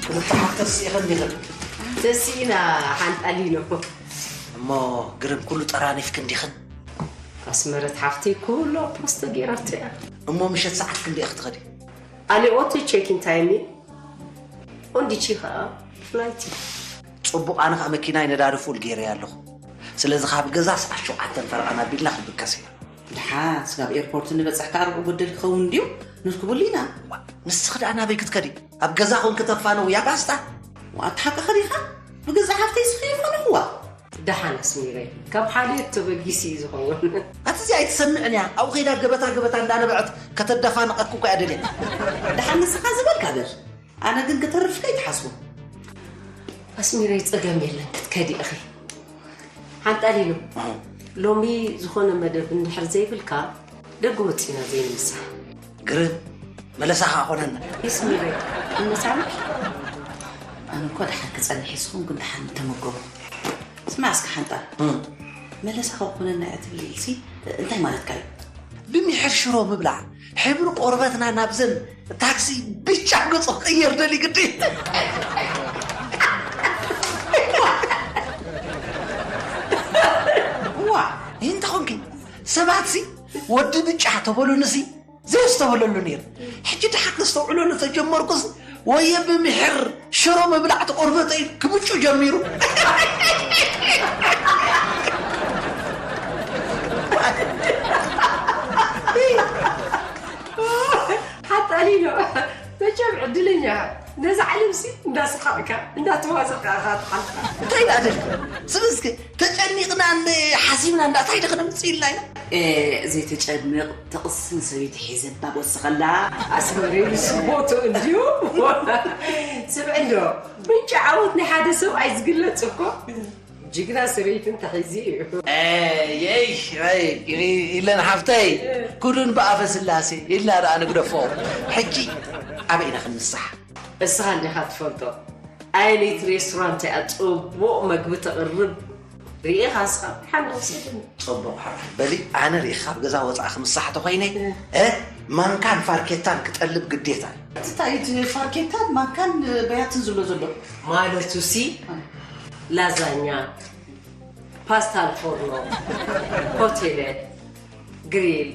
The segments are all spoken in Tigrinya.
ክልተ ሓፍተስ ኢኸን ዲኸን? ተሲእና ሓንጣሊኖ። እሞ ግርም ኩሉ ጠራኒፍክን ዲኽን? ኣስመረት ሓፍተይ ኩሉ ኣብ ፖስቶ ገይራቶ እያ። እሞ ምሸት ሰዓት ክንደይ ኢኺ ትኸዲ? ኣሌ ኦቶ ቼኪን ታይም እዩ። ኦንዲቺ ኸኣ ፍላይት እዩ። ጽቡቕ፣ ኣነ ኸኣ መኪናይ ነዳዲ ፉል ገይረያ ኣለኹ። ስለዚ ካብ ገዛ ሰዓት ሸውዓተን ፈረቓን ኣቢልና ክንብገስ ኢና። ደሓን ስጋብ ኤርፖርት ንበጽሕ ከኣ ርብዒ ጉድል ክኸውን ድዩ? ንርክበሉ ኢና። ዋ፣ ንስኺ ደኣ ናበይ ክትከዲ? ኣብ ገዛ ኮንኪ ተፋነውያ ፓስታ? ዋ፣ ኣታ ሓቅኻ ዲኻ? ብገዛ ሓፍተይ ስኺ ይኾንኽዋ። ደሓን ኣስሚረይ፣ ካብ ሓልዮት ተበጊሱ እዩ ዝኸውን። ኣቲ እዚኣ ኣይትሰምዕን እያ። ኣብኡ ከይዳ ገበታ ገበታ እንዳነበዐት ከተደፋንቐኪ እኮ እያ ደልያ። ደሓን ንስኻ ዝበልካ በል። ኣነ ግን ክተርፍካ ኣይትሓስቦ። ኣስሚረይ፣ ጸገም የለን፣ ክትከዲ ኢኺ። ሓንጣሊኖ፣ ኣሃ። ሎሚ ዝኾነ መደብ እንድሕር ዘይብልካ፣ ደገ ወጺና ዘይንምሳሕ። ግርም፣ መለሳ ኸኣ ኾነና። ኣስሚረይ፣ እንመሳሕ። ኣነ እኮ ደሓን ክጸንሕ እየ፣ ንስኹም ግን ደሓን ተመገቡ። ስማዕ እስከ ሓንጣል። እም። መለሳ ኸኣ ኾነና እያ ትብል ኢልሲ፣ እንታይ ማለትካ እዩ? ብምሒር ሽሮ ምብላዕ፣ ሕብሪ ቆርበትና ናብዘን ታክሲ ብጫ ገጹ ክቕየር ደልዩ ግዲ። ዋ፣ እንታይ ኾንኪ? ሰባትሲ ወዲ ብጫ ተበሉንሲ ዘየስተብህለሉ ነይሩ። ሕጂ ደሓን ከስተውዕለሉ ተጀመርኩስ፣ ወየ ብምሒር ሽሮ ምብላዕ ተቆርበተይ ክብጩ ጀሚሩ። ሓጣሊኖ፣ መቸም ዕድለኛ ኢኻ። ነዛ ዓለምሲ እንዳስሓቕካ፣ እንዳተዋዘኻ ኢኻ ትሓልፋ። እንታይ ደኣ ደልኪ? ስብ እስኪ ተጨኒቕና እንደ ሓሲብና እንዳ እንታይ ደኸ ነምጽእ ኢልና ኢና? ኤ፣ ዘይተጨንቕ ትቕስን ሰበይቲ ሒዘ እባ ክወስኸላ። ኣስመረይ ንሱ ቦትኡ እንድዩ። ስምዒ እንዶ፣ ምንጪ ዓወት ናይ ሓደ ሰብኣይ ዝግለጽ እኮ ጅግና ሰበይቲ እንተሒዙ እዩ። ኤይ፣ ኤይ፣ ኤይ፣ ኢለን ሓፍተይ፣ ኩሉን ብኣፈ ስላሴ ኢልና ደኣ ንግደፎ። ሕጂ ኣበይ ኢና ክንምሳሕ? እስኻ እንዲኻ ትፈልጦ። ኣየነይቲ ሬስቶራንት እያ ጽቡቕ መግቢ ተቕርብ? ርኢኻ እስኻ ሓንዳ ውሰደኒ። ጽቡቕ ሓራይ። በሊ፣ ኣነ ርኢኻ ኣብ ገዛ ወጻኢ ክምሳሕ ተኾይነ፣ እ። እ፣ ማንካን ፋርኬታን ክጠልብ ግዴታ እዩ። እንታይ እቲ ፋርኬታን ማንካን በያትን ዝብሎ ዘሎ? ማለቱሲ፣ እ። ላዛኛ፣ ፓስታ ኣል ፎርኖ፣ ኮቴለት፣ ግሪል፣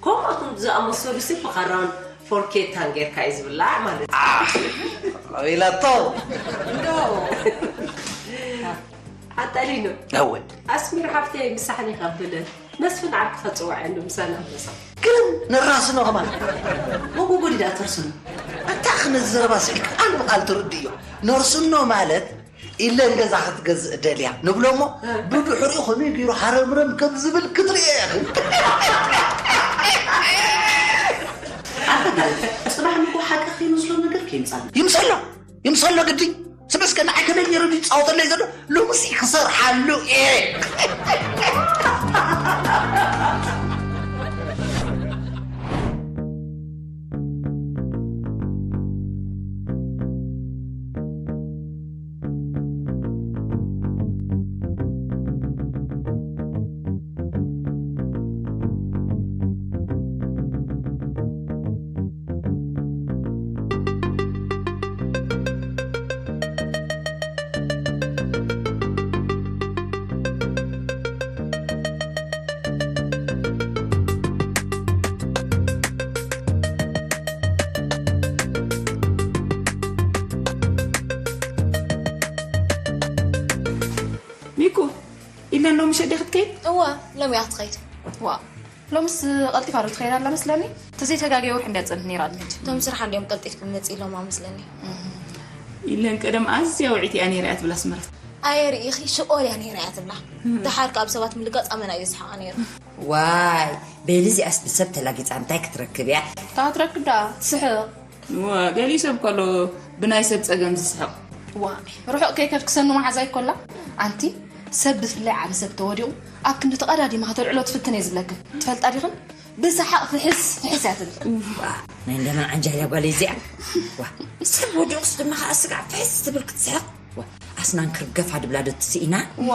ከምኡኣቶም ዝኣመሰሉ ሲ ብኻራን ፎርኬታን ጌርካ እዩ ዝብላዕ ማለት እዩ። ኣኽ፣ ኣቤላቶ። እንዶ። ኣጣሊኖ። እወ። ኣስሚር ሓፍተይ ምሳሕኒ ካብ ብለ መስፍን ዓርክኻ ጽውዓ እንዶ ምሳና ምሳ። ግን ንራስኖ ከማን። መጎጎዲ ደኣ ተርስኖ። ኣታ ክነዚ ዘረባ ስኢልካ ቃል ብቃል ትርድእዮ። ነርስኖ ማለት ኢለን ገዛ ክትገዝእ ደልያ ንብሎ እሞ፣ እ። ብድሕሪኡ ከመይ ገይሩ ሃረምረም ከም ዝብል ክትርእዮ ኢኺ። ኣታ ጽባሕ ንግሆ ሓቂ ኺኑ ይምሰሎ ይምሰሎ ግዲ ስመስከ ንዓይ ከመይ ገይሩ ድዩ ዝፃወተለይ ዘሎ? ሎምስ ክሰርሓሉ እየ። ሚኩ፣ ኢለን ሎሚ ሸደ ክትከይድ? እዋ፣ ሎሚ እያ ክትኸይድ። ዋ፣ ሎምስ ቀልጢፋ ዶ ትኸይድ ኣላ መስለኒ? ተዘይተጋግየ ወርሒ እንድያ ትጸንሕ ነይራ ድንች። እቶም ስራሕ እንድዮም ቀልጢፍኩም መጺእሎማ መስለኒ። ኢለን ቀደም ኣዝያ ውዕይቲ እያ ነይራ እያ ትብል ኣስመረት። ኣየ ርኢኺ፣ ሽቆል እያ ነይራ እያ ትብላ። ደሓር ከኣ ኣብ ሰባት ምልጋጽ ኣመና እዩ ዝስሓቓ ነይሩ። ዋይ፣ በሊ እዚኣስ ብሰብ ተላጊጻ እንታይ ክትረክብ እያ? እታ ክትረክብ ደኣ ትስሕቕ። ዋ፣ ገሊኡ ሰብ ከሎ ብናይ ሰብ ጸገም ዝስሕቕ። ዋ፣ ርሑቕ ከይከድኪ ሰኑ መሓዛይ ኮላ። ኣንቲ ሰብ ብፍላይ ዓቢ ሰብ ተወዲቑ ኣብ ክንዲ ተቐዳዲማ ከተልዕሎ ትፍትን እየ ዝብለክን። ትፈልጣ ዲኽን? ብሰሓቕ ፍሕስ ፍሕስ እያ ትብል። ዋ፣ ናይ እንደመን ዓንጃል እያ ጓለይ እዚኣ። ዋ፣ ሰብ ወዲቑስ ድማ ከኣ ስጋዕ ፍሕስ ትብል ክትስሕቕ። ዋ፣ ኣስናን ክርገፋ ድብላ ዶ ትስኢና? ዋ፣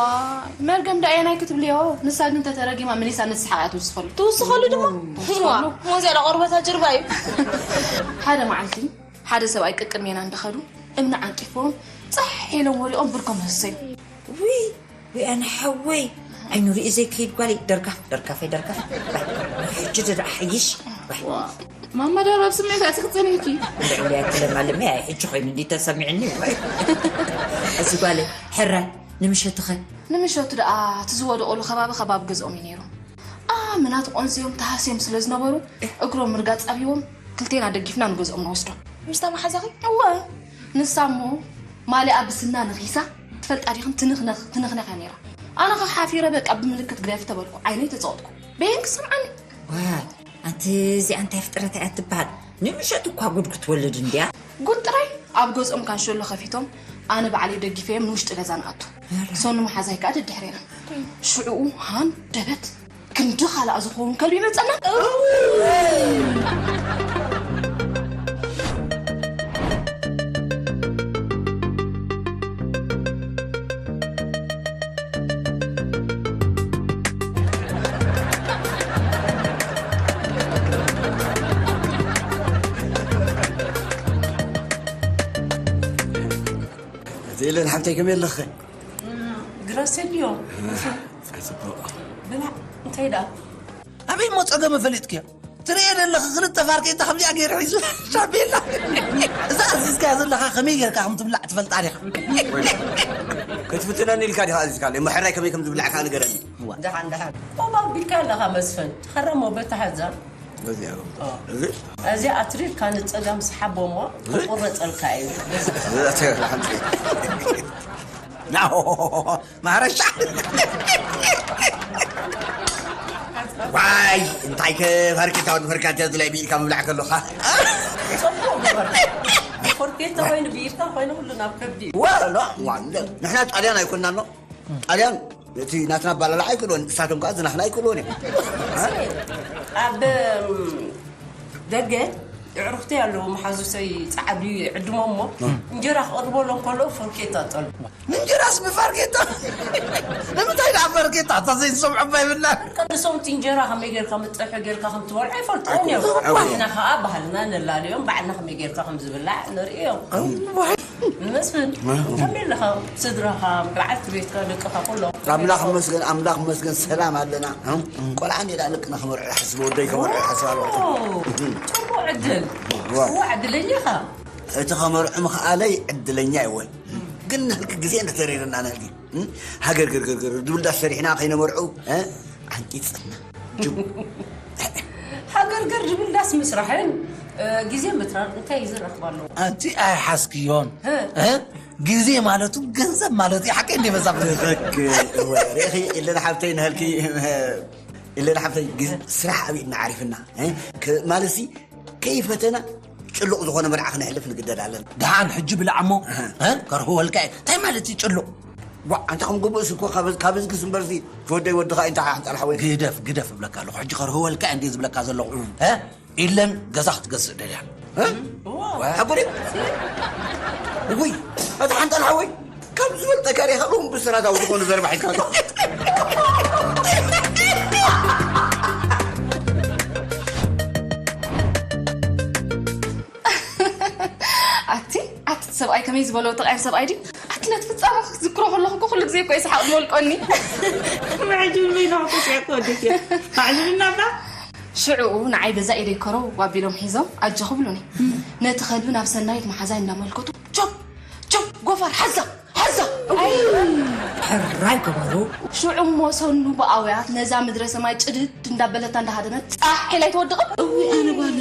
መርገም ዶ ኣየናይ ክትብልዮ? ንሳ ግን ተተረጊማ መሊሳ ንስሓቕ እያ ትውስኸሉ። ትውስኸሉ ድማ? ዋ፣ ትውስኸሉ። ሞዚያ ቆርበታ ጅርባ እዩ። ሓደ መዓልቲ ሓደ ሰብኣይ ቅቅድሜና እንዳኸዱ እምኒ ዓንቂፎም ጻሕ ኢሎም ወዲቖም ብርኮም ህሰዩ። ውይ፣ ውይ፣ ኣነ ሓወይ፣ ዓይኑ ርኢ ዘይከይድ ጓለይ፣ ደርጋፍ፣ ደርጋፈይ፣ ደርጋፍ። ባይ፣ ሕጂ ደኣ ሓይሽ። ባይ። ዋ፣ ማማ ዳር ኣብ ስምዒት ኣቲ ክትጸንሕኪ። እንድዕሊ ኣትለማልመ፣ ኣይ፣ ሕጂ ኮይኑ እንዲ ተሰሚዕኒ። ባይ። እዚ ጓለይ፣ ሕራይ፣ ንምሸትኸ? ንምሸቱ ደኣ እቲ ዝወደቑሉ ከባቢ ከባቢ ገዝኦም እዩ ነይሩ። ኣመና ተቖንዝዮም ተሃስዮም ስለ ዝነበሩ፣ እግሮም ምርጋጽ ኣብይዎም፣ ክልቴና ደጊፍና ንገዝኦም ንወስዶም። ምስታ መሓዛኺ? እወ። ንሳ እሞ ማሊኣ ብስና ነኺሳ፣ ትፈልጣ ዲኽን ትንኽነኽ፣ ትንኽነኽ እያ ነይራ። ኣነ ኸ ሓፊረ በቃ ብምልክት ግደፊ ተበልኩ፣ ዓይነይ ተጸቕጥኩ። በየን ክሰምዓኒ? ዋ፣ ኣንቲ እዚኣ እንታይ ፍጥረት እያ ትበሃል? ንምሸት እኳ ጉድ ክትወልድ እንድያ። ጉድ ጥራይ፣ ኣብ ገዝኦም ካንሸሎ ከፊቶም፣ ኣነ ባዕለይ ደጊፈዮም ንውሽጢ ገዛ ንኣቱ። ኧረ። ሰኑ መሓዛይ ከኣ ደድሕሬና። ሽዕኡ ሃንደበት ክንዲ ካልኣ ዝኸውን ከልቢ ይመጸና። እዛ ኤለን ሓብተይ ከመይ ኣለኺ? ግረሰልዮ። ጽቡቕ። ብላዕ፣ እንታይ ደኣ? ኣበይ እሞ ጸገመ ፈሊጥክዮ? ትርእየ ዘለኺ ክልተ ፋርኬታ ከምዚኣ ገይሩ ሒዙ ሻቤላ። እዛ ኣዚዝካያ ዘለኻ ከመይ ጌርካ ከም ትብላዕ ትፈልጣ ዲኻ? ከትፍትነኒ ኢልካ ዲኻ ኣዚዝካለይ? እሞ ሕራይ ከመይ ከም ዝብላዕ ከኣ ንገረኒ። ደሓን፣ ደሓን። እሞ ኣቢልካ ኣለኻ መስፍን። ትኸረሞ በታ ሓዛ። በዚኣ። ኦ። እዚ? እዚ ኣትሪርካ ንጸጋም ስሓቦ እሞ እዚ? ክቑረጸልካ እዩ። በዚ። እዚ ኣትሪርካ ሓንቲ። ናሆ፣ ማረሻ። ዋይ፣ እንታይ ከ ፈርቂታ ወዲ ፈርቃት እያ ዝላይ ብኢልካ ምብላዕ ከለኻ? ጽቡቕ ገበርካ። ፎርኬታ ኮይኑ ብኢድካ ኮይኑ ሁሉ ናብ ከብዲ እዩ። ዋ፣ ዋ፣ ንሕና ጣልያን ኣይኮንና ኣሎ። ጣልያን እቲ ናትና ኣባላልዓ ኣይክእልዎን፣ ንሳቶም ከኣ ዝናትና ኣይክእልዎን እዮም። ኣብ ደገ ኣዕሩኽተይ ኣለዉ፣ መሓዙተይ ጸዓዱ ይዕድሞም እሞ፣ እንጀራ ክቐርበሎም ከለዉ ፈርኬታ ጠልቡ። ንእንጀራስ ብፋርኬታ? ንምንታይ ደኣ ፈርኬታ? እታ ዘይትሰምዖ እባ ይብላን። ቀድሶም እቲ እንጀራ ከመይ ጌርካ መጸብሒ ጌርካ ከም ትበልዖ ኣይፈልጥዎን እዮም። ኣዎ። ንሕና ከኣ ባህልና ነላልዮም፣ ባዕልና ከመይ ጌርካ ከም ዝብላዕ ንርእዮም። እዋይ። ንመስፍን፣ ከመይ ኣለኻ? ስድራኻ፣ በዓልቲ ቤትካ፣ ደቅኻ ኩሎም? ኣምላኽ ይመስገን፣ ኣምላኽ ይመስገን ሰላም ኣለና። እም? ቆልዓ እንድየ ደኣ ደቅና ክመርዑ ይሓስቡ፣ ወደይ ክመርዑ ይሓስቡ ኣለዉ። ኦ፣ ጽቡቕ ዕድል። ዋ። እዋ፣ ዕድለኛ ኢኻ። እቲ ከመርዑ ምኽኣለይ ዕድለኛ ይወን። ግን ንህልቂ ግዜ እንተተረይርና ንህልቂ። እም? ሃገር ገርገርገር ድብል ዳስ ሰሪሕና ከይነመርዑ፣ እ? ዓንቂጽና። ጅብ። ሃገርገር ድብል ዳስ ምስራሕን፣ እ፣ ግዜ ምትራር እንታይ እዩ ዝረኽብ ኣለዎ? ኣንቲ ኣይሓስክዮን። እ? እ? ግዜ ማለቱ ገንዘብ ማለት እዩ። ሓቀይ እንደ በዛ ትኽክል። እወ፣ ርኢኺ፣ ኢለን ሓብተይ ንህልኪ፣ ኢለን ሓብተይ፣ ግዝ-፣ ስራሕ ኣብ ኢድና ዓሪፍና፣ እ? ከ-፣ ማለትሲ፣ ከይፈተና፣ ጥሉቕ ዝኾነ መርዓ ክነሕልፍ ንግደድ ኣለና። ደሓን ሕጂ ብላዕ እሞ፣ እ? ከርህወልካ እየ። እንታይ ማለት እዩ ጥሉቕ? ዋ፣ ኣንታ ከም ግቡእስ እኮ ካብ፣ ካብ እዝግስ እምበርሲ፣ ትወደይ ወድኻ እንታይ ሓንጣል ሓወይ? ግደፍ፣ ግደፍ እብለካ ኣለኹ። ሕጂ ከርህወልካ እየ እንድየ ዝብለካ ዘለኹ። እ? ኢለን ገዛ ክትገዝእ ደልያ። እ? ሓጎሪ? ውይ፣ ኣታ ሓንጣል ሓወይ፣ ካብ ዝበልጠካ ዲኻ፣ ሎም ብስራታዊ ዝኾነ ዘረባ ሒዝካ። ኣቲ፣ ኣቲ ሰብኣይ ከመይ ዝበሎ ተቓየር ሰብኣይ ድዩ? ኣቲ ነቲ ፍጻመ ክትዝክሮ ከለኹ እኮ ኩሉ ግዜ እኮ ይስሓቕ ዝወልቀኒ። መዐጅን በይና እኮ ስዒቕ ወዲእኪ። ኣዕልልና እባ። ሽዑኡ ንዓይ በዛ ኢደይ ከረው ኣቢሎም ሒዞም ኣጆኹ ብሉኒ። ነቲ ከልቢ ናብ ሰናይት መሓዛይ እናመልከቱ፣ ጆብ፣ ጆብ፣ ጎፋር፣ ሓዛ፣ ሓዛ። ኣይ፣ ሕራይ ግበሩ። ሽዑ እሞ ሰኑ ብኣውያት ነዛ ምድረ ሰማይ ጭድድ እንዳበለታ እንዳሃደመት ጻሕ ኢላ ኣይትወድቕን? እዊ ኣነ ጓል።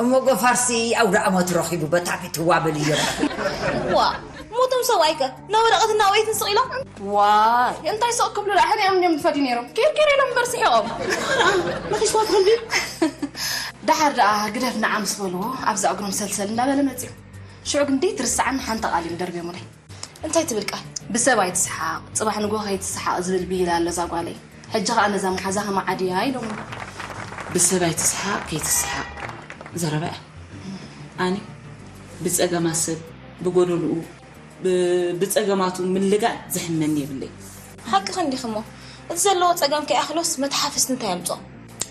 እሞ ጎፋርሲ ኣውደ ኣመት ረኺቡ በታ ፊት ዋብል እዩ። ዋ፣ ሞቶም ሰብኣይከ ነወረቐትና ወይትን ስቕ ኢሎም? ዋይ፣ እንታይ ስቕ ክብሉ ደኣ፣ ሕነ እዮም እንዲዮም ዝፈድዩ ነይሮም። ኪርኪር ኢሎም እምበር ስሒቖም። ነኺስዋ ትኸልቢ። ደሓር ደኣ ግደፍ ንዓ ምስ በልዎ፣ ኣብዛ እግሮም ሰልሰል እንዳበለ መጺኡ። ሽዑ ግን ደይትርስዓኒ ሓንቲ ቃል እዮም ደርብዮምለይ። እንታይ ትብል ቃል? ብሰብ ኣይትስሓቕ፣ ጽባሕ ንግሆ ከይትስሓቕ ዝብል ብሂል ኣሎ እዛ ጓለይ። ሕጂ ኸኣ ነዛ መሓዛ ከመዓድያ ኢሎምኒ። ብሰብ ኣይትስሓቕ ከይትስሓቕ ዘረባ እያ። ኣነ ብጸገማት ሰብ፣ ብጎደልኡ፣ ብ-፣ ብጸገማቱ ምልጋእ ዘሕመኒ የብለይ። ሓቅኺ እንዲኺ እሞ፣ እቲ ዘለዎ ጸገም ከይኣኽሎስ መተሓፈስቲ እንታይ ኣምጽኦ?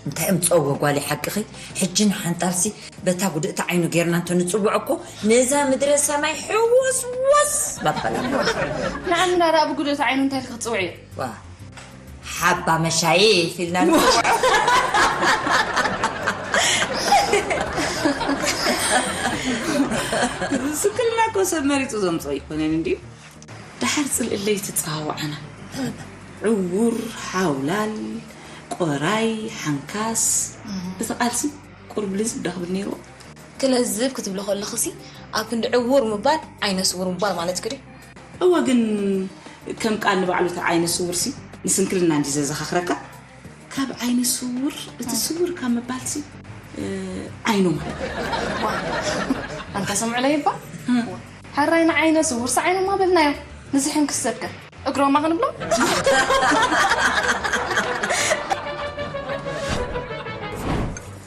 እንታይ ኣምጽኦ ጓለይ ሓቅኺ? ሕጂ ንሓንጣልሲ በታ ጉድእቲ ዓይኑ ጌርና እንተ ንጽውዖ እኮ ነዛ ምድረ ሰማይ ሕውስወስ ባበላ። ንዓና ደኣ ብጉድእቲ ዓይኑ እንታይ ኢልኪ ክትጽውዕዮ? ዋ፣ ሓባ መሻይፍ ኢልና ንጽውዖ። ስንክልና እኮ ሰብ መሪጹ ዘምጽኦ ኣይኮነን እንድዩ። ደሓር ጽልኢ ለይቲ ጸዋውዓና። ዕዉር፣ ሓውላል፣ ቆራይ፣ ሓንካስ፣ እቲ ቃልሲ ቁሩብ ልዝብ ዶ ክብል ነይርዎ? ክለዝብ ክትብሊ ከለኽሲ፣ ኣብ ክንዲ ዕዉር ምባል ዓይነ ስዉር ምባል ማለትኪ ድዩ? እወ፣ ግን ከም ቃል ንባዕሉ እቲ ዓይነ ስዉርሲ ንስንክልና እንዲ ዘዘኻኽረካ፣ ካብ ዓይነ ስዉር፣ እቲ ስዉር ካብ ምባልሲ፣ እ፣ ዓይኖማ። ዋ፣ ኣንታ ሰምዑለይ እባ። ሕራይ ንዓይነ ስውርሲ ዓይኖማ በልናዮ። ንዝሕን ክሰብከ እግሮማ ክንብሎ?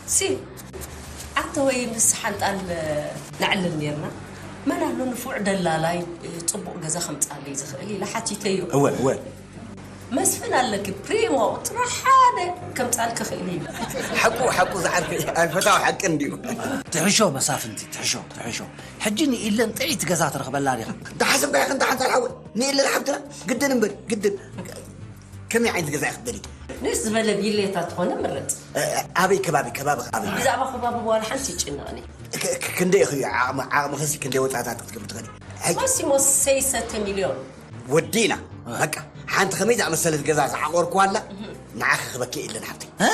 ሲ፣ ኣተ ወይ ምስ ሓንጣል ነዕልል ኔርና። መን ኣሎ ንፉዕ ደላላይ፣ ጽቡቕ ገዛ ከምጻለይ ዝኽእል ኢለ ሓቲተዮ። እወ፣ እወ። መስፍን ኣለኪ፣ ፕሪሞ፣ ጥራሕ ሓደ ከምጻልኪ ክእል ኢለ። ሓቁ፣ ሓቁ ዝዓርከይ፣ ኣይፈታዊ ሓቂ እንድዩ። ትሕሾ መሳፍንቲ፣ ትሕሾ፣ ትሕሾ። ሕጂ ንኢለን ጥዕይቲ ገዛ ትረኽበላ ዲኻ? እንተ ሓሰብካዮ ክንታ ሓንሳብ ሓወይ፣ ንኢለን ሓብትና ግድን እምበር፣ ግድን። ከመይ ዓይነት ገዛ ኢኺ ትደልዪ? ንእስ ዝበለ ቪሌታት ዝኾነ ምረጽ። እ፣ ኣበይ ከባቢ፣ ከባቢ ኣበይ? ብዛዕባ ከባቢ ዋላ ሓንቲ ይጭነቕኒ። ክ-፣ ክ-፣ ክንደይ ኢኺ ዓቕሚ፣ ዓቕሚ ኸሲ ክንደይ ወጻእታት ክትገብሪ ትኽእሊ? ሕጂ ማሲሞ ሰይሰተ ሚልዮን። ወዲና። በቃ፣ ሓንቲ ከመይ ዝኣመሰለት ገዛ ዝዓቆርኩዋ ኣላ፣ ንዓኺ ክበኪ የለን ሓብተይ። እ?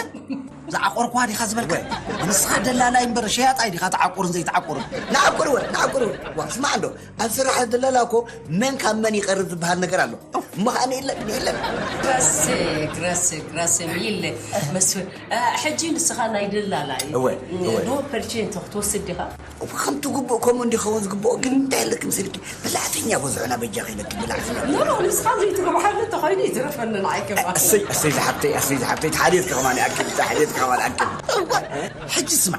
ዝዓቆርኩዋ ዲኻ ዝበልካ? ወይ። ንስኻ ደላላይ እምበር ሸያጣይ ዲኻ ትዓቁርን ዘይትዓቁርን? ንዓቁር ወ-፣ ንዓቁር ወ-፣ ዋ፣ ስማዕ እንዶ፣ ኣብ ስራሕ ደላላ እኮ መን ካብ መን ይቐርብ ዝበሃል ነገር ኣሎ። እሞ ኸኣ ንየለን፣ ንየለን። ረስግ፣ ረስግ፣ ረስግ፣ ይለ፣ መስፍን። እ፣ ሕጂ ንስኻ ናይ ደላላ እዩ። እወ፣ እወ። ዶ ፐርቼንቶ ክትወስድ ዲኻ? እወ፣ ከምቲ ግቡእ ከምኡ እንዲኸውን ዝግብኦ፣ ግን እንታይ ኣለኪ መሲልኪ? በላዕተኛ በዝሑና በጃኺ ኢለኪ፣ በላዕተኛ። ኖ፣ ኖ፣ ንስኻ ዘይትገብሓሉ እንተኾይኑ ይትረፈኒ ንዓይ ከማን። እሰይ፣ እሰይ ዝሓብተይ፣ እሰይ ዝሓብተይ፣ ተሓልየትኪ ከማን ይኣክል፣ ተሓልየትኪ ከማን ይኣክል። እወ፣ ሕጂ ስማ፣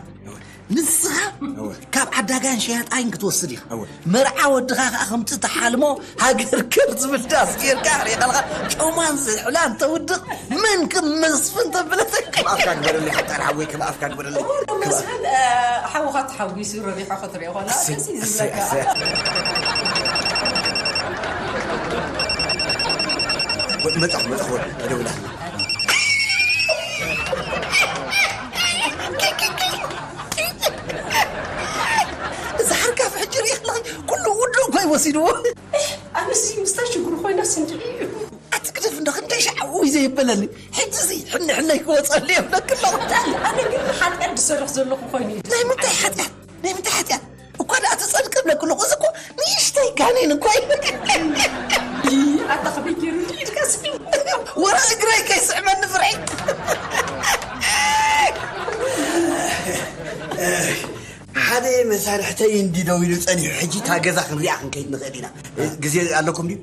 ንስኻ እወ። ካብ ዓዳጋን ሸያጣይን ክትወስድ ኢኻ። እወ። መርዓ ወድኻ ኸኣ ከምቲ ትሓልሞ ሃገር ከር ዝብል ዳስ ጌርካ ኣሪኻ ኣለኻ። ጮማን ዝሕላን ተውድቕ መን ከም መስፍን ተብለተካ። ከም ኣፍካ ግበረለይ ሓንጣል ሓወይ፣ ከም ኣፍካ ግበረለይ። እወ፣ ከም ኣፍ- መስፍን፣ እ፣ ሓውኻ ተሓጒሱ ረቢሖ ክትሪኦ ከላ እሰይ፣ ደስ እዩ እሰይ፣ ዝብለካ። እሰይ። ወ-፣ መጻኹ፣ መጻኹ፣ ወ-፣ ተደውላ። እዚ ሓርካፍ ሕጂ ሪኢ ኣለኺ፣ ኩሉ ውዱእ እኮ እዩ ወሲድዎ። ኣነሲ ምስታ ሽግሩ ኮይና ስንድዒ እዩ። ኣቲ ግደፍ እንዶ፣ ክንደይ ሻዕ ውይ ዘየበለኒ። ሕጂ እዚ ሕነ ሕነይ ክወፀሉ የብለኪ ኣለኹ። ኣነ ግን ሓጢኣት ዝሰርሕ ዘለኹ ኮይኑ እዩ ናይ ምንታይ ዝስምዓኒ። ሓጢኣት? ናይ ምንታይ ሓጢኣት? እኳ ደኣ ትጸድቂ እብለኪ ኣለኹ። እዚ እኮ ንእሽተይ ጋኔን እኮ እዩ። ኣታ ከመይ ገይሩ ኢድካ ስዒቡ? ወረ እግረይ ከይስዕመኒ ፍርሒ። መሳርሕተይ እንዲ ደው ኢሉ ጸኒሑ፣ ሕጂ እታ ገዛ ክንሪኣ ክንከይድ ንኽእል ኢና። ግዜ ኣለኩም ድዩ?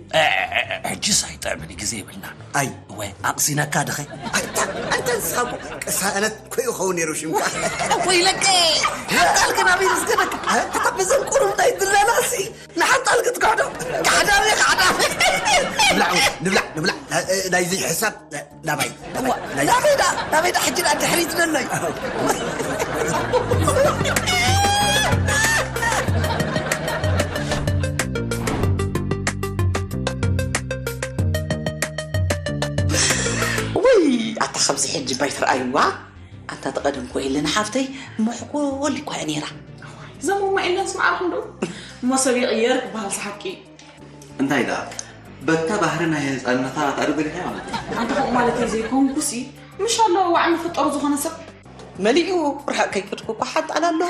ሕጅስ ኣይጥዕምን፣ ግዜ የብልና። ኣይ። እወ፣ ኣቕሲነካ ድኸ? ኣንታ፣ ኣንታ ንስኻ እኮ ቅሳነት ኮይ ይኸውን ነይሩ ሽምካ። ወይለቀ! ሓንጣል ግን ኣበይ ዝገደካ? ኣታ በዘን ቁሩብ ናይ ድለላሲ ንሓንጣል ክትክሕዶ? ካሕዳም እየ፣ ካሕዳም። ንብላዕ፣ ንብላዕ፣ ንብላዕ። ናይዚ ሕሳብ ናባይ፣ ናባይ፣ ናባይ። ናበይ ዳ? ናበይ ዳ? ሕጂ ዳ ድሕሪት ዘሎ እዩ። ውይ፣ ኣታ ከምዚ ሕጂ ባይ ትረኣይዋ። ኣንታ ተቐደምኩ የለን ሓፍተይ፣ ምሕኩል እኳ እያ ነይራ። ዘሙማ የለን ስማዕኹም ዶ? እሞ ሰብ ይቕየር ክበሃል ሰሓቂ። እንታይ ደኣ፣ በታ ባህሪ ናይ ህፃንነታ ታሪኽ ገዲፈ ማለት እዩ። ኣንተ ከምኡ ማለት እዩ ዘይኮንኩሲ፣ ምሽ ኣሎ ዋዕ መፈጠሩ ዝኾነ ሰብ። መሊኡ ርሕቕ ከይከድኩ እኳ ሓጣል ኣሎ።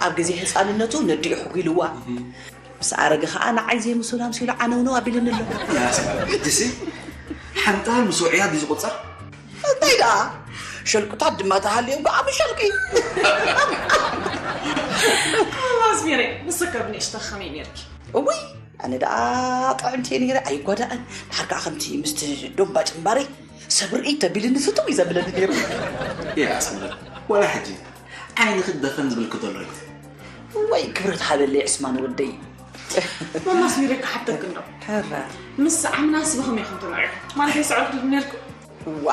ኣብ ግዜ ህፃንነቱ ነዲኡ ሕጒልዋ። ምስ ኣረገ ኸዓ ንዓይ ዘይምስሉ ኣምሲሉ ዓነውነው ኣቢልኒ ኣሎ። ያስ፣ ሕጂሲ ሓንጣል ምስ ውዕያ ድዩ ዝቑፀር? እንታይ ደኣ? ሸልቁታት ድማ ተሃልዮም ከዓ ብሸልቂ። ኣስሚረይ፣ ንስከ ብንእሽቶ ከመይ ነይርኪ? እውይ፣ ኣነ ደኣ ጥዕምቲ እየ ነይረ፣ ኣይጓዳእን። ድሓር ከዓ ከምቲ ምስቲ ዶምባ ጭምባረይ ሰብ ርእይ ተቢልኒ ፍትው እዩ ዘብለኒ ነይሩ። ያ ኣስመረት፣ ዋላ ሕጂ ዓይንኺ ደፈን ዝብልኪ ዘሎ እዩ። ወይ ክብረት ሃበለይ ዕስማን ወደይ። ማማ ኣስሚረይ ክሓተክ እንዶ። ሕራ። ምስ ዓምናስ ብኸመይ ኢኹም ተመርዒኹም? ማለት ኣይስዕርኩ ዶ ነይርኩም? እዋ።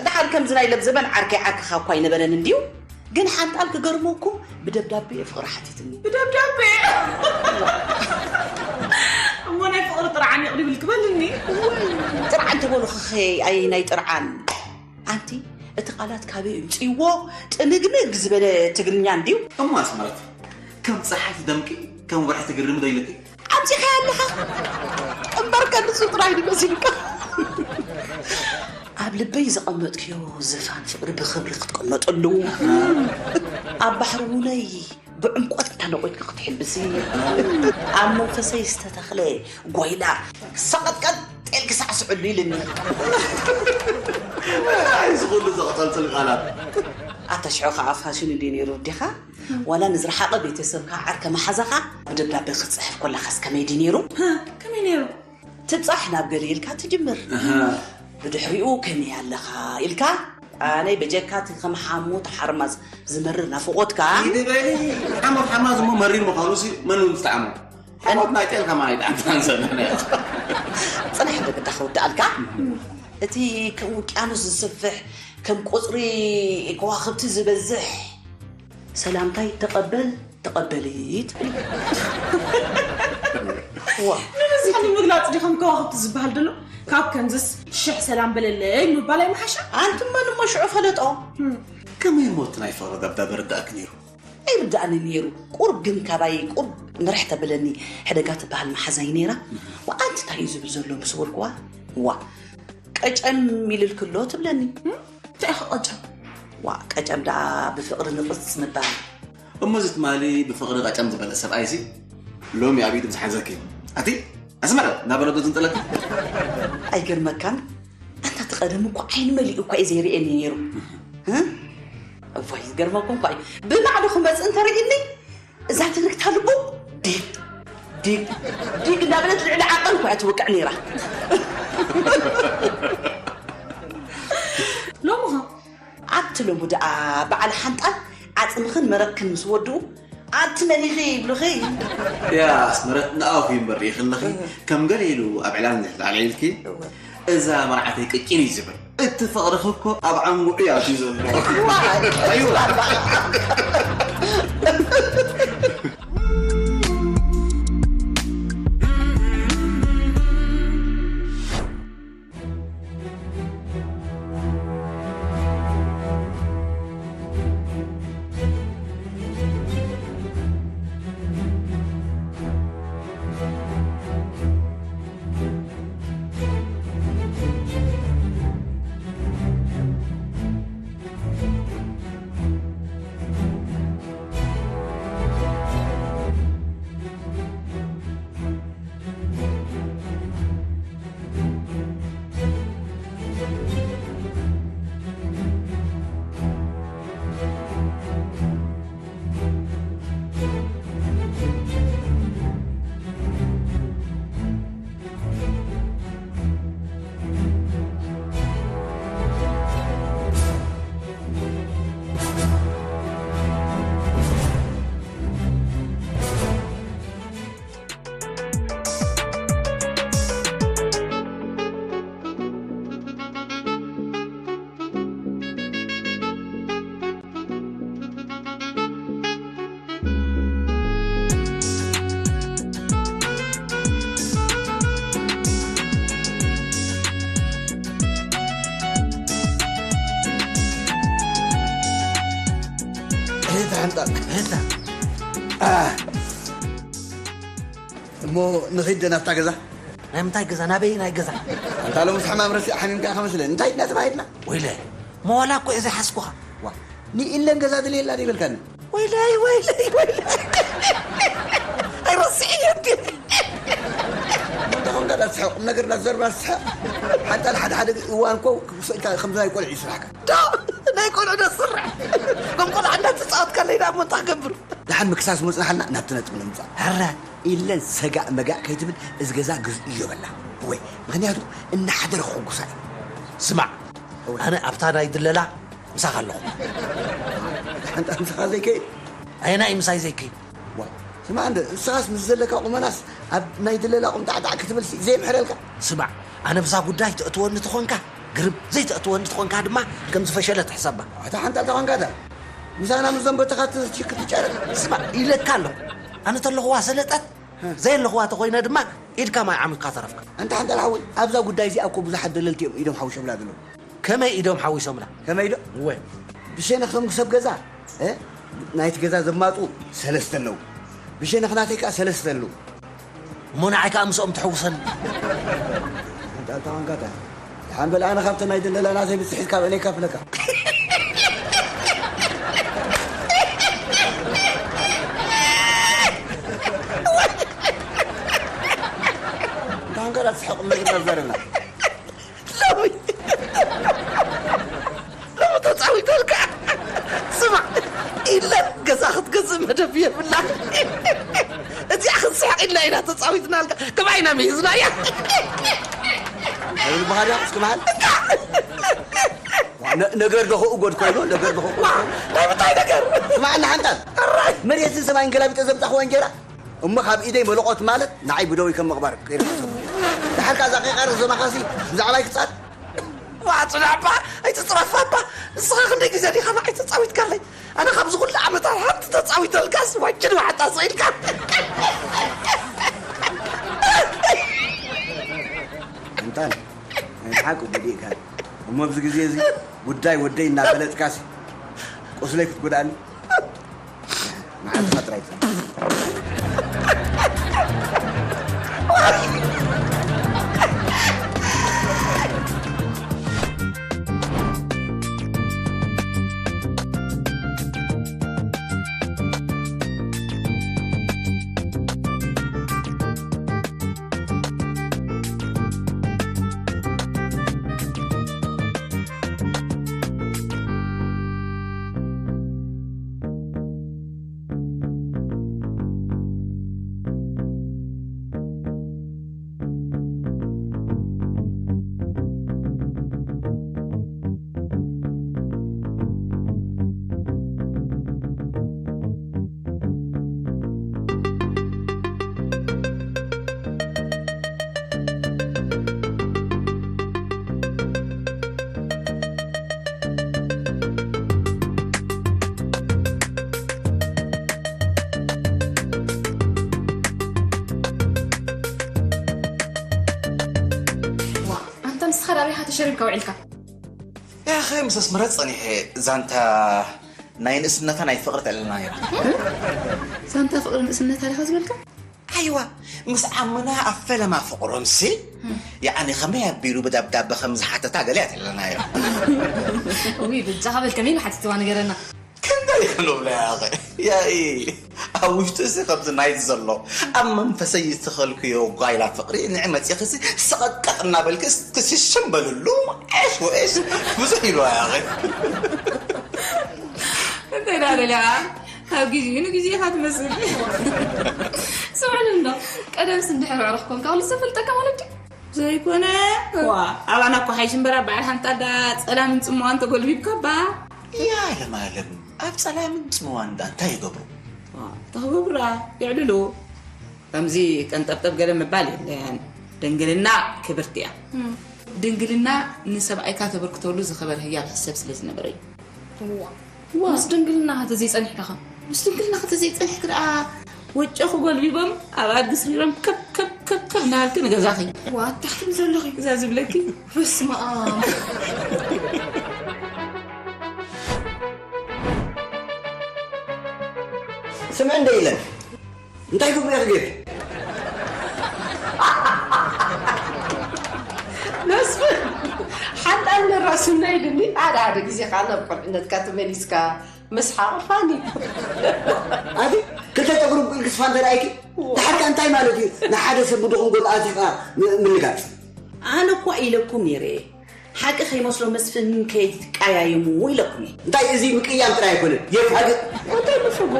ድሓር ከምዚ ናይ ለብ ዘበን ዓርከይ ዓርክኻ እኳ ኣይነበረን እንድዩ። ግን ሓንጣል ክገርመኩም ብደብዳቤ ፍቕሪ ሓቲትኒ። ብደብዳቤ? እሞ ናይ ፍቕሪ ጥርዓን የቕሪብልኪ በልኒ። ጥርዓን ተበሉኽኸ ኣየናይ ጥርዓን? ኣንቲ እቲ ቃላት ካበይ እምፅዎ? ጥንግንግ ዝበለ ትግርኛ እንድዩ። እሞ ኣስመረት፣ ከም ፀሓይ ትደምቂ፣ ከም ወርሒ ትግርሚ ዶ ኢልኪ? ኣምፂኻያ ኣለኻ እምበርከ ንሱ ጥራይ ድመሲልካ። ኣብ ልበይ ዘቐመጥክዮ ዝፋን ፍቕሪ ብኽብሪ ክትቅመጠሉ፣ ኣብ ባሕሪ ውነይ ብዕምቆት እንዳነቆይትካ ክትሕብሲ፣ ኣብ መንፈሰይ ዝተተኽለ ጓይላ ሰቐጥቀጥ ጤልኪ ሳዕስዕሉ ኢልኒ። ኣይ፣ እዚ ኩሉ ዘቕጸልጽል ቃላት። ኣታ ሽዑ ኸዓ ፋሽን እንድዩ ነይሩ ወዲኻ? ዋላ ንዝረሓቐ ቤተሰብካ ዓርከ መሓዛኻ ብደብዳቤ ክትጽሕፍ ኮላኻስ ከመይ ድዩ ነይሩ? ሃ፣ ከመይ ነይሩ? ትብጻሕ ናብ ገለ ኢልካ ትጅምር። ኣሃ። ብድሕሪኡ ከመይ ኣለኻ ኢልካ፣ ኣነይ በጀካ እቲ ከም ሓሙት ሓርማዝ ዝመርር ናፍቖትካ። ኢድ በሊ፣ ሓሙት ሓርማዝ እሞ መሪር ምዃኑሲ መን እውን ዝጠዓሞ? ሓሙት ናይ ጤል ከማን ኣይጠዓምካን ዘለና። ጽናሕ ደቂ ክውድኣልካ። እቲ ከም ውቅያኖስ ዝስፍሕ፣ ከም ቁጽሪ ከዋኽብቲ ዝበዝሕ ሰላምታይ ተቐበል ተቐበሊ ትብል። ዋ። ንብዝሒ ንምግላፅ ድዩ ከም ከዋኽብቲ ዝበሃል ዘሎ? ካብ ከምዝስ ሽሕ ሰላም በለለይ ምባል ኣይምሓሻ? ኣንትማ ንሞ ሽዑ ፈለጦ። ህም። ከመይ እሞ እቲ ናይ ፍቕሪ ደብዳበ ርዳእኪ ነይሩ? ኣይርዳእኒ ነይሩ። ቁሩብ ግን ካባይ ቁሩብ ንርሕ ተብለኒ ሕደጋ ትበሃል መሓዛይ ነይራ። ወኣንቲ እንታይ እዩ ዝብል ዘሎ ምስ በልኩዋ? ዋ። ቀጨም ኢልልክሎ ትብለኒ። ህም? እንታይ ኢኻ ቀጨም? ዋ፣ ቀጨም ደኣ ብፍቕሪ ንቕጽ ምባል። እሞ እዚ ትማሊ ብፍቕሪ ቀጨም ዝበለ ሰብኣይሲ ሎሚ ኣብ ኢዱ ዝሓዘኪ። ኣቲ ኣስመረ፣ እንዳበረዶ ዝንጥለካ። ኣይገርመካን? ኣንታ እቲ ቀደም እኮ ዓይኒ መሊኡ እኳ እዩ ዘይርእየኒ ነይሩ። እ? እዋይ፣ ዝገርመኩም እኳ እዩ። ብማዕዶ ክመጽእ እንተርእይኒ፣ እዛ ትርክታ ልቡ ዲግ፣ ዲግ፣ ዲግ እንዳበለት ልዕሊ ዓቐን እኳ እያ ትወቅዕ ነይራ። ሎሚ ኸ? ኣብቲ ሎሚ ደኣ በዓል ሓንጣል ዓጽምኽን መረክን ምስ ወድኡ፣ ኣቲ መን ኢኺ ይብሉኺ? ያ ኣስመረት፣ ንኣኹ እምበር ርኢኺ ኣለኺ፣ ከም ገለ ኢሉ ኣብ ዕላል እንድሕር ኣልዒልኪ፣ እወ። እዛ መርዓተይ ቅጭን እዩ ዝብል። እቲ ፍቕርኺ እኮ ኣብ ዓንጉዕ እዩ ኣትዩ ዘሎ። ዋይ፣ ኣይዋ። ተሓንጣ። እታ። እሞ ንኺድ ናብታ ገዛ። ናይ ምንታይ ገዛ? ናበይ ናይ ገዛ? ኣንታ ሎምስ ሕማም ረሲዕ ሓሚምካ ኢኻ መስለኒ። እንታይ ድና ተባሂልና? ወይለ፣ መዋላ እኮ እየ ዘይሓስኩኻ። ዋ፣ ንኢለን ገዛ ድልየላ ዶ ይበልካኒ? ወይለይ፣ ወይለይ፣ ወይለይ። ኣይረስዕዮ እንዲ። እንተ ኾንካ ዳ ትስሕቕ፣ ቁም ነገር ዳ ትዘርባ ትስሕቕ። ሓንታ ሓደ ሓደ እዋን እኮ ክስእልካ ከምዚ ናይ ቆልዑ እዩ ስራሕካ። ዶ፣ ናይ ቆልዑ ዶ ስራሕ? ከም ቆልዓ እንዳተጻወትካለይ ደኣ እሞ እንታይ ክገብር? ደሓን ምክሳስ መጽናሕልና ናብቲ ነጥቢ ንምጻእ። ሕረ ኢለን ሰጋእ መጋእ ከይትብል እዚ ገዛ ግዝእዮ በላ። ወይ፣ ምኽንያቱ እናሓደረ ክሕጉሳ እዩ። ስማዕ፣ ወይ። ኣነ ኣብታ ናይ ድለላ ምሳኻ ኣለኹ። ሓንታ ምሳኻ ዘይከይድ? ኣየናይ ምሳይ ዘይከይድ? ዋ፣ ስማዕ እንደ፣ ንስኻስ ምስ ዘለካ ቁመናስ ኣብ ናይ ድለላ ቁምጣዕጣዕ ክትብልሲ ዘይምሕረልካ? ስማዕ፣ ኣነ ብዛ ጉዳይ ተእትወኒ ተኾንካ ግርም፣ ዘይተእትወኒ ተኾንካ ድማ ከም ዝፈሸለ ትሕሰባ። ኣታ ሓንታ ተኾንካ እታ ምሳና ምስ ዘንበተኻ ትስቺ ክትጨርቅ። ስማዕ፣ ኢለካ ኣለኹ። ኣነ ተለኹዋ ሰለጠት፣ ዘየለኹዋ ተኾይነ ድማ ኢድካ ማይ ዓሚቕካ ተረፍካ። ኣንታ ሓንታ ሓወይ፣ ኣብዛ ጉዳይ እዚኣ እኮ ብዙሓት ደለልቲ እዮም ኢዶም ሓዊሶምላ ዘለዉ። ከመይ ኢዶም ሓዊሶምላ? ከመይ ዶ? እወ። ብሸነኽ ቶም ሰብ ገዛ፣ እ? ናይቲ ገዛ ዘማጡ ሰለስተ ኣለዉ። ብሸነኽ ናተይ ከኣ ሰለስተ ኣለዉ። እሞ ንዓይ ከኣ ምስኦም ትሕውሰኒ። ኣንታ፣ ኣንታ ዋንጋታ። ደሓን በል ኣነ ካብተን ናይ ደለላ ናተይ ብጽሒት ካብ እኔ ይካፍለካ። ኣንታ ዋንጋታ ትስሕቕ ምግናብ ዘረና። ሎሚ፣ ሎሚ ተጻዊተልካ። ስማዕ፣ ኢለን ገዛ ክትገዝእ መደብ የብላን። እዚኣ ክትስሕቕ ኢልና ኢና ተጻዊትናልካ። ከማይ ኢና ምሂዝናያ። ኣይብል ባህርያ እስኪ መሃል። ነ-፣ ነገር ደኸኡ ጎድ ኮይኑ፣ ነገር ደኸኡ ጎድ ኮይኑ። ናይ ምንታይ ነገር? ስማዕ፣ ንሓንታን። ኣራይ። መሬትን ሰማይን ገላቢጠ ዘምጻኽዎ እንጀራ። እሞ ካብ ኢደይ መለቖት ማለት ንዓይ ብደወይ ከም ምቕባር ከይርሕሰቡ። ደሓር ከኣ እዛ ቄቓር ዘማኻሲ ብዛዕባይ ክጻር። ዋ፣ ጽናዕባ፣ ኣይትጽረፋባ። ንስኻ ክንደይ ግዜ ዲኻ ንዓይ ተጻዊትካለይ? ኣነ ካብዚ ኩሉ ዓመታት ሓንቲ ተጻዊተልካስ ዋጭን ዋሕጣ ስኢልካ። እንታን፣ ናይ ብሓቂ ጎዲእካኒ። እሞ ኣብዚ ግዜ እዚ ጉዳይ ወደይ እናፈለጥካሲ ቁስለይ ክትጎድኣኒ? መዓልትኻ ጥራይ ትፈልጥ። ዋ፣ ኣንታ ንስኻ ዳኣ ኣበይ ኢኻ ተሸሪብካ ውዒልካ? ያኸ ምስ ኣስመረት ጸኒሐ ዛንታ ናይ ንእስነታ ናይ ፍቕሪ ተለና ነይራ። ዛንታ ፍቕሪ ንእስነታ ዲኻ ዝበልካ? ኣይዋ፣ ምስ ዓምና ኣብ ፈለማ ፍቕሮምሲ፣ ያዕኒ ከመይ ኣቢሉ ብደብዳበ ከም ዝሓተታ ገለ እያ ተለና ነይራ። እውይ፣ በጃኻ በል ከመይ ኢሉ ሓቲትዋ ንገረና። ክንደይ ክንብሎ ያኸ? ያኢ፣ ኣብ ውሽጡ እዚ ከምዚ ናይዚ ዘሎ፣ ኣብ መንፈሰይ ዝተኸልክዮ ጓይላ ፍቕሪ ንዒ መጺኽሲ ሰቐቀጥ እናበልክስ ክስሽም በልሉ፣ ዔሽ ወዔሽ ብዙሕ ኢልዋ ያኸ። እንታይ ደኣ ደሊኻ? ካብ ግዜኡ ንግዜኻ ትመስል። ስምዕሉ እንዶ፣ ቀደምስ እንድሕር ኣዕሩኽ ኮንካ፣ ኩሉ ዝፈልጠካ ማለት ድዩ? ዘይኮነ። ዋ፣ ኣባና እኮ ሓይሽ እምበራ በዓል ሓንጣዳ ጸላምን ጽምዋን ተጎልቢብካ እባ። ያ ለማለም፣ ኣብ ጸላምን ጽምዋን ደኣ እንታይ ይገብሩ? ዋ፣ እንታይ ክገብሩ ደኣ? የዕልሉ። ከምዚ ቀንጠብጠብ ገለ ምባል የለን። ድንግልና ክብርቲ እያ። እም። ድንግልና ንሰብኣይካ ተበርክተሉ ዝኸበረ ህያብ ሕሰብ ስለ ዝነበረ እዩ። እዋ። ዋ። ምስ ድንግልናኻ ተዘይጸኒሕካ ኸ? ምስ ድንግልናኻ ተዘይጸኒሕክ ደኣ ወጨኹ ጎልቢቦም ኣብ ኣድጊ ስሪሮም ከብ ከብ ከብ ከብ እናበልኪ ንገዛኺ። ዋ፣ ኣታ ክትብሊ ዘለኺ። እዛ ዝብለኪ። በስመ ኣብ። ስምዕ እንደ ኢለን እንታይ ግብሪ ክገብ መስፍን ሓንጣን ነራስና ኢልኒ ሓደ ሓደ ግዜ ከዓ ናብ ቆልዕነትካ ተመሊስካ ምስሓቕ ፋኒ ኣቲ ክልተ ጨጉሪ ብቅልክስፋ እንተ ደኣይኪ ተሓካ እንታይ ማለት እዩ? ንሓደ ሰብ ብድኹም ጎል ኣዚኻ ምልጋፅ። ኣነ እኳ ኢለኩም ነይረ ሓቂ ከይመስሎ መስፍን ከይትቀያየሙ ኢለኩም እየ። እንታይ እዚ ምቅያም ጥራይ ኣይኮነን የፋግእ። እንታይ ምፍጉ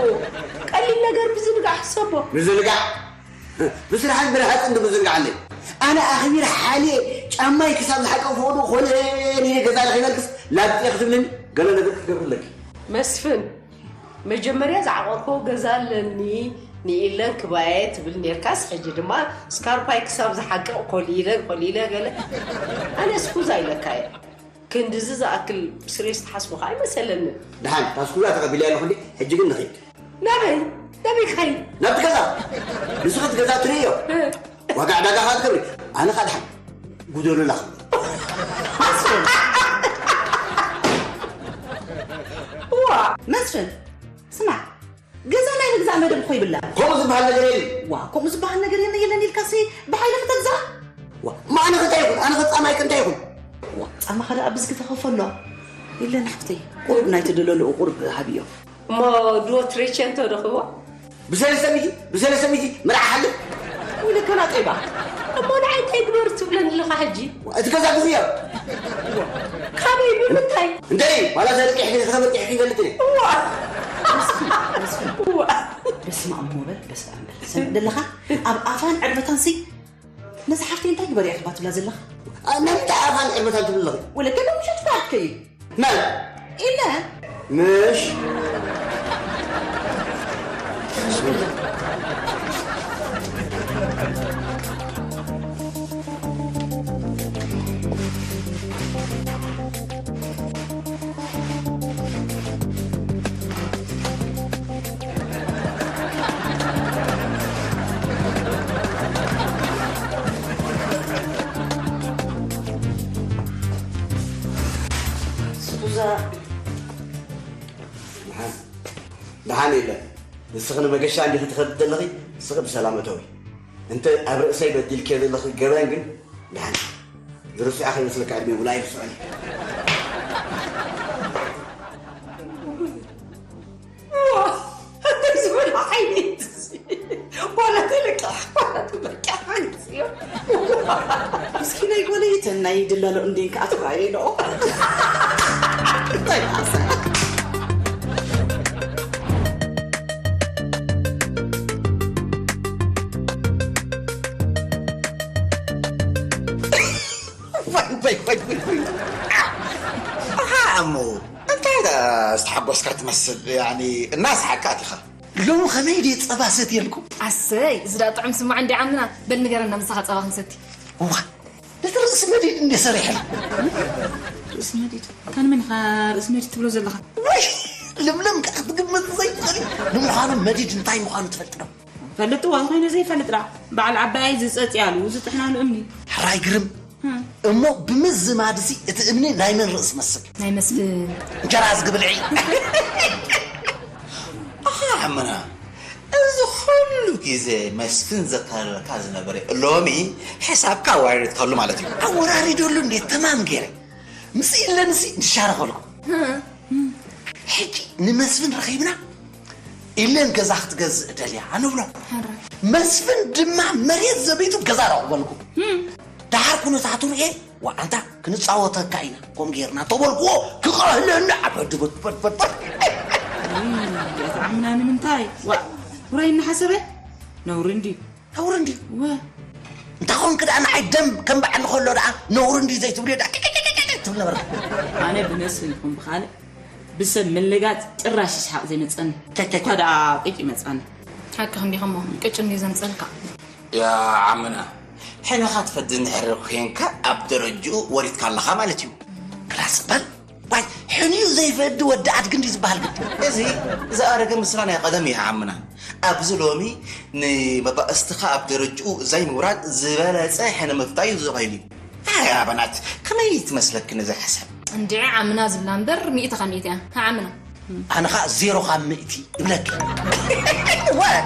ቀሊል ነገር ብዝንጋዕ ሕሰቦ። ምዝንጋዕ ብስራሕን ብርሃፅን ብምዝንጋዕ ኣለይ ኣነ ኣኽቢር ሓልየ ጫማይ ክሳብ ዝሓቀ ፈቕዶ ኮነ ንየ ገዛ ለኺበልክስ ላግፅየ ክትብልኒ ገለ ነገር ክትገብርለኪ። መስፍን መጀመርያ ዝዓቐርክዎ ገዛ ኣለኒ ንኢለን ክባየ ትብል ኔርካስ ሕጂ ድማ ስካርፓይ ክሳብ ዝሓቅቕ ኮሊለ ኮሊለ ገለ ኣነ ስኩዛ ኢለካ እየ። ክንድዚ ዝኣክል ስሬስ ትሓስቡ ከዓ ኣይመሰለንን። ደሓን እታ ስኩዛ ተቐቢለያ ኣለኹ እንዲ ሕጂ ግን ንኺድ። ናበይ ናበይ ክኸይድ? ናብቲ ገዛ ንስኺ እቲ ገዛ ትርእዮ ዋጋ ዕዳጋ ከዓ ትገብሪ ኣነ ከዓ ደሓን ጉደሉላ ክብል እዋ መስፍን ስማዕ ገዛ ናይ ምግዛእ መደብ እኮ ይብላ። ከምኡ ዝበሃል ነገር የለን። ዋ ከምኡ ዝበሃል ነገር የለ የለን ኢልካሲ ብሓይሊ ክተግዛእ? ዋ ማዕነ ከ እንታይ ይኹን ኣነ ከ ፃማይ ከ እንታይ ይኹን? ዋ ፃማኻ ደኣ ብዝጊ ተኸፈሎ። የለን ሓፍተይ ቁሩብ ናይ ትደለልኡ ቁሩብ ሃብዮ። እሞ ድዎ ትሬቸንቶ ዶ ክህቦ? ብሰለስተ ሚእቲ ብሰለስተ ሚእቲ ምርዓ ሓልፍ። ወይለከ ናጠይባ። እሞ ንዓይ እንታይ ግበሩ ትብለኒ ኣለኻ ሕጂ? እቲ ገዛ ግዝዮ። ካበይ ብምንታይ? እንተ ዋላ ዘርቂሕ ከተመርቂሕ ይፈልጥ እየ። እዋ እዋ በስመ ኣብ ሞበል በስመ ኣብ በል ሰምዕ ደለኻ ኣብ ኣፋን ዕርበታን ሲ ነዚ ሓፍተይ እንታይ ግበርያ ትባ ትብላ ዘለኻ? ንምንታይ ኣፋን ዕርበታን ትብል ኣለኺ? ወለከ ዶ ምሸት ባርከይ መን? ኢለ ምሽ ስኩዛ ደሓን ደሓን የለን ንስኺ ንመገሻ እንዲኺ ትኸዲ ዘለኺ ንስኺ ብሰላም እተዊ እንተ ኣብ ርእሰይ በዲልክዮ ዘለኺ ገበን ግን ደሓን ዝርስዖ ከይመስለካ ዕድመ እውን ኣይርስዖን እንታይ ዝበለ ዓይነት ዋላ ተለቂሕ ዋላ ተበቂሕ ኣይፅዮ ምስኪናይ ጓለይተን ናይ ድላሎ እንዴን ከዓ ትራየ ዶ እንታይ ኣሰ ኣሞ እንታይ ዝተሓጎስካ ትመስል ያኒ እናስሓቅካ ኣቲኻ ሎሚ ከመይ ድየ ጸባ ሰትየልኩም ኣሰይ እዚ ዳ ጥዑም ስማዕ እንዲ ዓምና በል ንገረና ምሳኻ ጸባ ክንሰቲ እዋ ነቲ ርእሲ መዲድ እንደ ሰሪሐ ርእሲ መዲድ ካን መን ኢኻ ርእሲ መዲድ ትብሎ ዘለኻ ወይ ልምለም ከዓ ክትግምት ዘይትኽእል ንምዃኑ መዲድ እንታይ ምዃኑ ትፈልጥ ዶ ፈልጥዋ እንተኾይኑ ዘይፈልጥ ደኣ በዓል ዓባየይ ዝጸጽያሉ ዝጥሕናሉ እምኒ ሕራይ ግርም እሞ ብምዝማድሲ እቲ እምኒ ናይ መን ርእሲ መስል ናይ መስፍን እንጀራ ዝግብልዒ ኣሓ ኣመና እዚ ኩሉ ግዜ መስፍን ዘካርረካ ዝነበረ ሎሚ ሕሳብካ ኣወራሪድካሉ ማለት እዩ ኣወራሪደሉ እንዴ ተማም ገይረ ምስ ኢለንሲ ንሻረኸልኩ ሕጂ ንመስፍን ረኺብና ኢለን ገዛ ክትገዝእ ደልያ ንብሎ መስፍን ድማ መሬት ዘቢቱ ገዛ ረኽበልኩ ደሓር ኩነታቱ ርኤ ዋዓንታ ክንፃወተካ ኢና ከም ጌርና ተበልክዎ ክቐህለኒ ዓበድበትበትበትበት ኣምና ንምንታይ ውራይ እናሓሰበ ነውሪ እንድዩ ነውሪ እንድዩ እንታ ኮንክ ደኣ ንዓይ ደም ከም በዓል ከሎ ደኣ ነውሪ እንድዩ ዘይትብልዮ ደኣ ትብል ነበርካ ኣነ ብመስፍን ይኹን ብኻልእ ብሰብ ምልጋፅ ጭራሽ ይስሓቕ ዘይመፀኒ እኳ ደኣ ቅጭ ይመፃኒ ሓቅኽ እንዲኸሞ ቅጭ እንዲ ዘምፀልካ ያ ዓምና ሕነኻ ትፈዲ እንድሕር ኮንካ ኣብ ደረጅኡ ወሪድካ ኣለኻ ማለት እዩ ክላስ በል ዋይ ሕንዩ ዘይፈዲ ወዲ ኣድጊ እንዲ ዝበሃል ግዲ እዚ ዝኣረገ ምስላ ናይ ቀደም እዩ ዓምና ኣብዚ ሎሚ ንመባእስትኻ ኣብ ደረጅኡ ዘይምውራድ ዝበለፀ ሕነ ምፍጣይ እዩ ዝኽእል እዩ ኣያ በናት ከመይ ትመስለክን እዛ ሓሳብ እንድዒ ዓምና ዝብላ እምበር ሚእቲ ካብ ሚእቲ እያ ዓምና ኣነ ኸዓ ዜሮ ካብ ሚእቲ እብለኪ። ወ-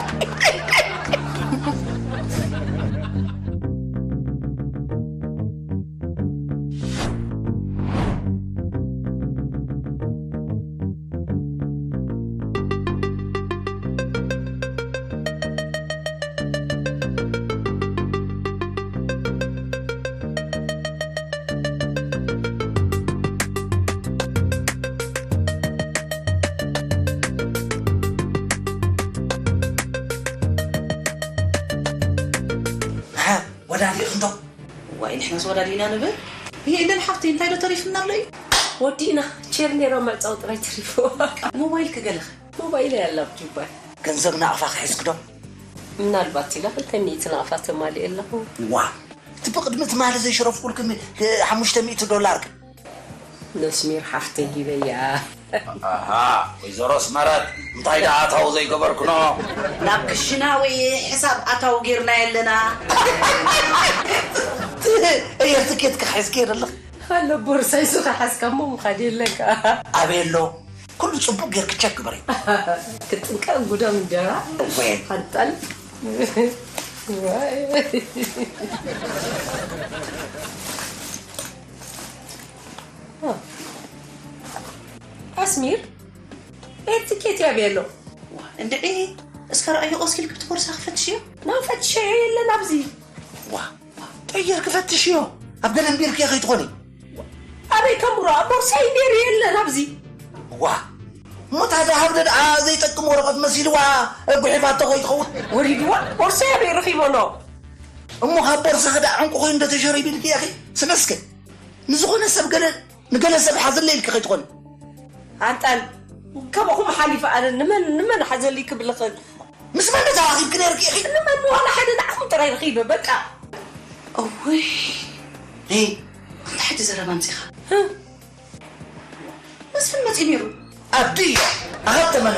ሃ፣ ወዳዲእኽንዶ? ዋይ፣ ንሕናስ ወዳዲእና ንብል። ይሄ እንደን ሓፍተይ፣ እንታይ ዶ ተሪፍና ኣሎ እዩ? ወዲእና፣ ቸር ነይራ፣ መዕጸዊ ጥራይ ተሪፉ። ሞባይል ክገለኸ? ሞባይል ያላ ኣብ ጁባይ። ገንዘብ ናቕፋ ክሕዝክዶ? ምናልባት ኢለ ክልተ ሚእቲ ናቕፋ ተማሊኤ ኣለኹ። ዋ፣ እቲ ብቕድሚ ትማሊ ዘይሽረፍኩልክን ሓሙሽተ ሚእቲ ዶላር ግን? ነስሚር ሓፍተይ ሂበያ። ኣሃ፣ ወይዘሮ ኣስመረት፣ እንታይ ደኣ ኣታዊ ዘይገበርክኖ? ናብ ክሽና ወይ ሕሳብ ኣታዊ ጌርና የለና። ኤየር ትኬት ክሕዝ ከይደ ኣለኹ። ኣሎ ቦርሳይ ስኻ ሓዝካ እሞ ምኻድ የለካ። ኣበይ ኣሎ? ኩሉ ጽቡቕ ጌርኪ ቸክ ግበሪ። ክጥንቀቕ ጉዶም እንጀራ። ወይ። ሓንጣል። ወይ። ኣስሚር፣ ኤር ትኬት ያበሎ። እንድዒ፣ እስከ ረኣዮ፣ ቀስ ኢልክ ብቲ ቦርሳ ክፈትሽዮ። ናብ ፈትሸዮ የለን ኣብዚ። ዋ፣ ጠየር ክፈትሽዮ። ኣብ ገለ እምቢርክዮ ከይትኾኒ። ኣበይ ከም ቡራ፣ ቦርሳይ ነይሩ የለን ኣብዚ። ዋ፣ እሞ ታዲያ ሃብለ ደኣ ዘይጠቅም ወረቐት መሲልዋ፣ ጉሒፋቶ ከይትኸውን። ወሪድዋ፣ ቦርሳይ ኣበይ ረኺቦ ኖ? እሞ ካብ ቦርሳኺ ደኣ ዕንቁ ኮይኑ ዶ ተሸሪቡ ኢልኪ ኢኺ? ስምዒ እስከ። ንዝኾነ ሰብ ገለ፣ ንገለ ሰብ ሓዘለይ ኢልኪ ከይትኾኒ። ኣንጣል፣ ከማኹም ሓሊፈ ኣነ ንመን፣ ንመን ሓዘለይ ክብል እኽእል? ምስ መን ተራኺብኪ ነይርኪ ኢኺ? ንመን ዋላ ሓደ ንዓኹም ጥራይ ረኺበ፣ በቃ። እውይ። እ? እንታይ ሕጂ ዘረባ ኣምጺኻ? እ? መስፍን መጺኡ ነይሩ። ኣዲ እዮ፣ ኣኸተመነ።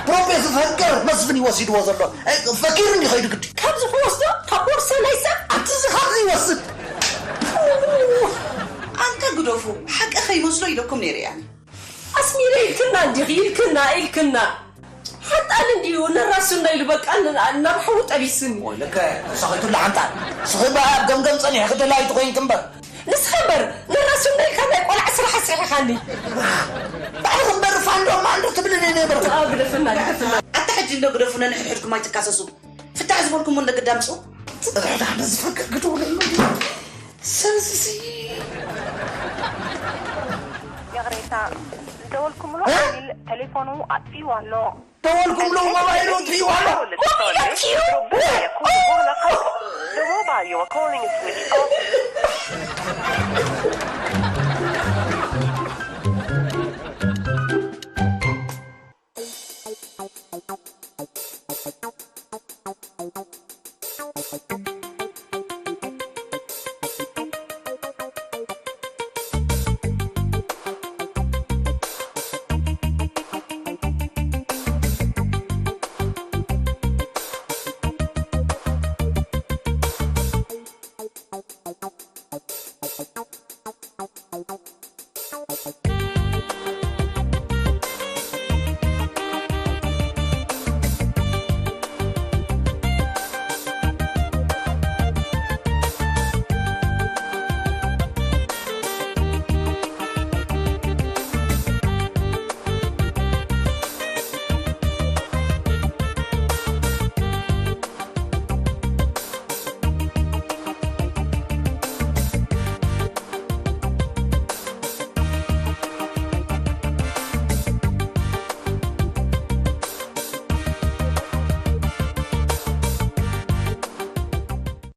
ፕሮፌሰር ፈገር መስፍን እዩ ወሲድዎ ዘሎ። እ፣ ፈኪሩ እንዲ ኸይዱ ግዲ። ካብዚ ክወስዶ፣ ካብ ቦርሳ ናይ ሰብ? ኣንቲ እዚ ካብዚ ይወስድ። ኣንታ ግደፉ፣ ሓቂ ከይመስሎ ኢለኩም ነይረ እየ ኣነ። ኣስሚረ ኢልክና እንዲኺ፣ ኢልክና፣ ኢልክና። ሓንጣል እንዲዩ ነራሱና ኢሉ በቃ ን-፣ ናብ ሓዊ ጠቢስኒ። ወይልከ፣ ተሳኺቱላ ሓንጣል። ስኺ በኣ ኣብ ገምገም ጸኒሕኺ ደላይቱ ኮይንኪ እምበር። ንስኻ እምበር ነራሱና ኢልካ ናይ ቆልዓ ስራሕ ኣስሒኻኒ። ባዕልኺ እምበር ፋንዶ ማንዶ ትብልኒ ነይበርኪ። ኣዎ፣ ግደፍና፣ ግደፍና። ኣታ ሕጂ እንዶ ግደፉ፣ ነንሕድሕድኩም ኣይትካሰሱ። ፍታሕ ዝበልኩሞ እንደ ግዳ ምጽኡ። ጽንሕ ዳሕና ዝፈክር ክድውለሉ። ሰብስሲ። ይቕሬታ፣ ዝደወልኩምሉ እ? ዓሚል ቴሌፎኑ ኣጥፊኡ ኣሎ። ደወልኩምሉ ሞባይሉ ኣጥፊኡ ኣሎ። ሞባይል ኣጥፊኡ? The mobile you are calling is switched off.